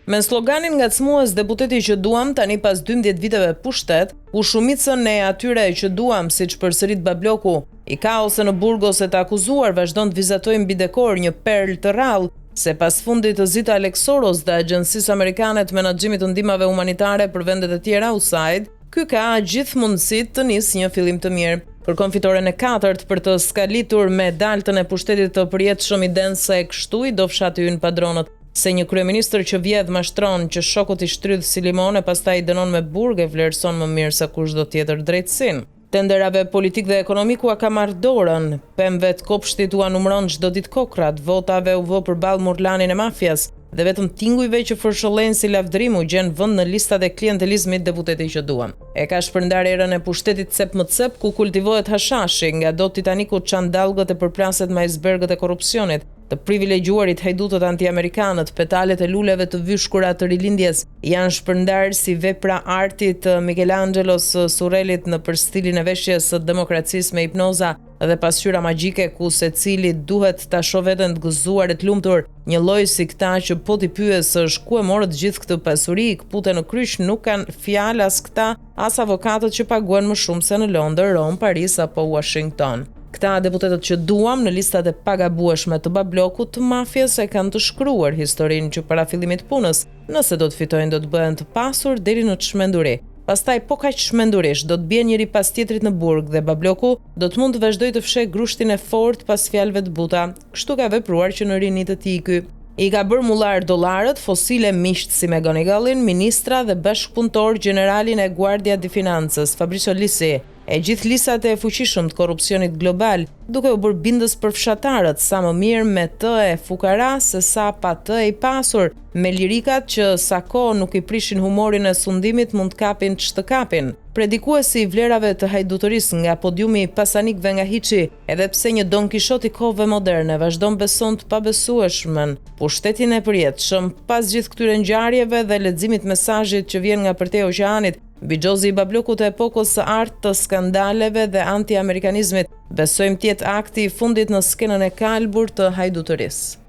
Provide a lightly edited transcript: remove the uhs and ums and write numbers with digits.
Me sloganin ngacmues deputeti që duam tani pas 12 viteve pushtet, ku shumicën e atyre që duam, siç përsërit Babloku, i ka ose në burg ose të akuzuar, vazhdon të vizatojë mbi dekor një perlë të rrallë, se pas fundit të zi të Alex Soros dhe Agjencisë Amerikane të Menaxhimit të Ndihmave Humanitare për vendet e tjera, USAID, ky ka gjithë mundësitë të nisë një fillim të mirë. Kërkon fitoren e katërt për të skalitur me daltën e pushtetit të përjetshëm idenë se kështu i do fshati ynë padronët. Se një kryeministër që vjedh, mashtron, që shokët i shtrydh si limon e pastaj i dënon me burg e vlerëson më mirë se kushdo tjetër drejtësinë. Tenderave politikë dhe ekonomikë ua ka marrë dorën, pemëve të kopshtit ua numëron çdo ditë kokrrat, votave u vë përballë murlanin e mafias dhe vetëm tingujve që fërshëllejnë si lavdërim u gjen vend në listat e klientelizmit deputeti që duam. E ka shpërndarë erën e pushtetit cep më cep ku kultivohet hashashi, ngado Titaniku çan dallgët e përplaset me ajsbergët e korrupsionit, Të privilegjuarit, hajdutët antiamerikanët, petalet e luleve të vyshkura të Rilindjes janë shpërndarë si vepra arti të Mikelanxhelos së Surrelit nëpër stilin e veshjes së demokracisë me hipnoza dhe pasqyra magjike ku secili duhet ta shohë veten të gëzuar e të lumtur, njëlloj si këta që po t'i pyesësh ku e morët gjithë këtë pasuri, këpute në kryq nuk kanë fjalë as këta as avokatët që paguhen më shumë se në Londër, Romë, Paris apo Uashington. Këta deputetët që duam në listat e pagabueshme të bablokut të mafies e kanë të shkruar historinë që para fillimit të punës, nëse do të fitojnë do të bëhen të pasur deri në çmenduri. Pastaj po kaq çmendurisht do të bien njëri pas tjetrit në burg dhe babloku do të mund të vazhdojë të fshehë grushtin e fortë pas fjalëve të buta. Kështu ka vepruar që në rini të tij ky. I ka bërë mullar dollarët, fosile miqtë si McGonigalin, ministra dhe bashkëpunëtorë gjeneralin e Guardia di Financës, Fabrizio Lisi, e gjithë lisat e fuqishëm të korrupsionit global, duke u bërë bindës për fshatarët, sa më mirë me të e fukara se sa pa të e i pasur, me lirikat që sa kohë nuk i prishin humorin e sundimit mund të kapin ç'të kapin. Predikuesi i vlerave të hajdutërisë nga podiumi i pasanikëve nga hiçi, edhe pse një Don Kishot i kohëve moderne vazhdon beson të pabesueshmen, pushtetin e përjetshëm. Pas gjithë këtyre ngjarjeve dhe leximit të mesazhit që vjen nga përtej oqeanit, Bixhozi i bablokut të epokës së artë të skandaleve dhe antiamerikanizmit, besojmë të jetë akti i fundit në skenën e kalbur të hajdutërisë.